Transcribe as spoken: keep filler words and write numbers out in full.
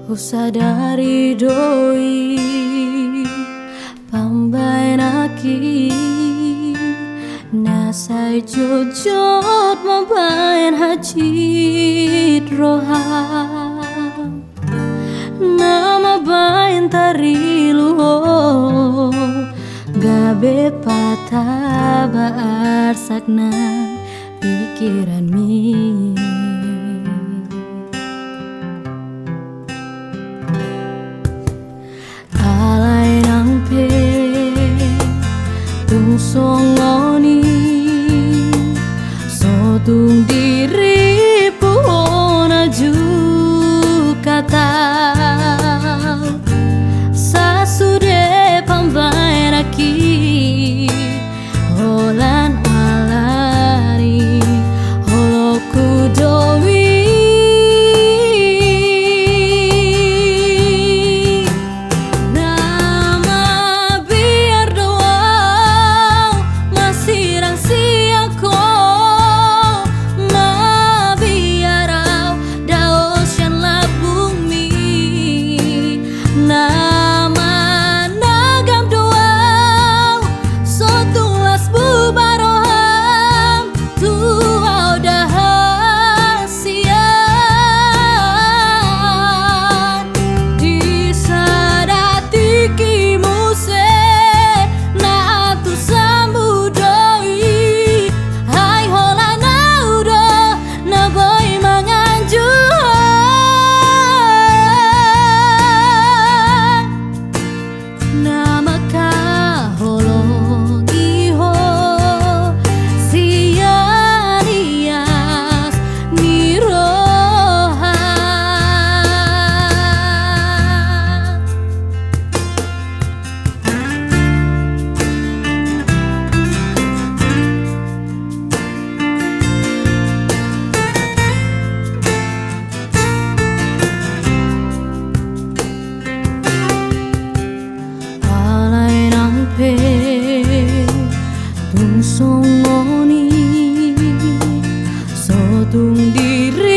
Husadari do i pambahenanki, na sai jotjot mambahen hansit roham, na mambahen tarilu ho, gabe pataba arsak nang pikiranmi. Alai nang pe tung songon i, so tung dirimu hona jungkat au. Sasude pambahenanki, holan alani holongku do i. Na mabiar do au masirang sian ho, mabiar au dao sian lambungmi. Na managam do au, so tung las bubar roham tu au da hasian. Di sada tingki muse na tusam do i, ai holan au do na boi manganju. Na mangkaholongi ho sian ias ni roha. Alai nang pe tung songon i, so tung diri